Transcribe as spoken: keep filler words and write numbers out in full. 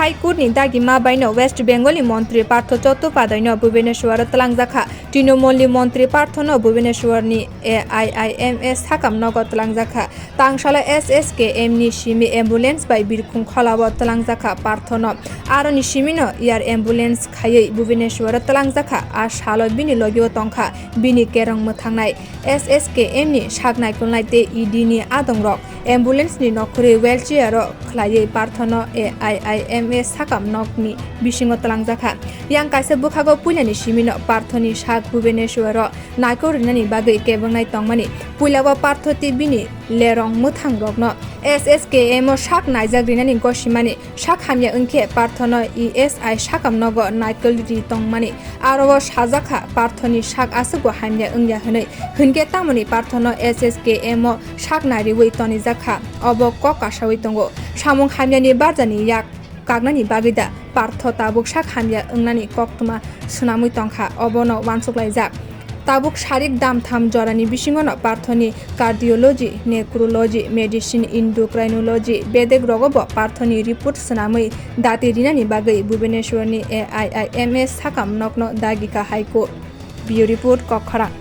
High Court ni dagima baino West Bengal ni montri Partho Chattopadhyay no Bhubaneswar o twlangjakha. Trinamool ni montri Partho no Bhubaneswar ni A I I M S sakam nogo twlangjakha. Tangsalo S S K M ni simi ambulance bai birkhung kholao twlangjakha Partho no. Aroni simi no air ambulance khaiwi Bhubaneswar o twlangjakha. A salo bini logio tongkha bini kerong mwthangnai. S S K M ni sak naikolnai tei E D ni adongrok ambulance ni nokhorwi wheelchair o khwlaiwi Partho no A I I M S sakam nok ni bisingo twlangjakha. Yang kaisa bwkhago puilani simi no Partho ni sak Bhubaneswar o naikol rinani bagwi kebengnai tongmani. Puilao Partho tei bini lerong mwthang rokno S S K M o sak naijak rinani gosimani. Sak hamya wngkhe Partho no E S I sakam nogo naikol ri tongmani. Aro o sajakha Partho ni sak aswkbo hamya wngya hwnwi. Hwnkhe tamoni Partho no S S K M o sak nariwi tonijakha. Obo kok kasawi tongo. Samung hamya ni barja ni yak kaknani bagwi da Partho tabuk sak hamya wngnani koktwma swnamwi tongkha, obono uansuklaijak. Tabuk sarik damtham jorani bisingono Parthoni cardiology, nephrology, medicine, endocrinology bedek rogobo Parthoni report swnamwi dati rinani bagwi Bhubaneswarni A I I M S sakam nokno dagikha High Court. Bureau Report, Kokkhorang.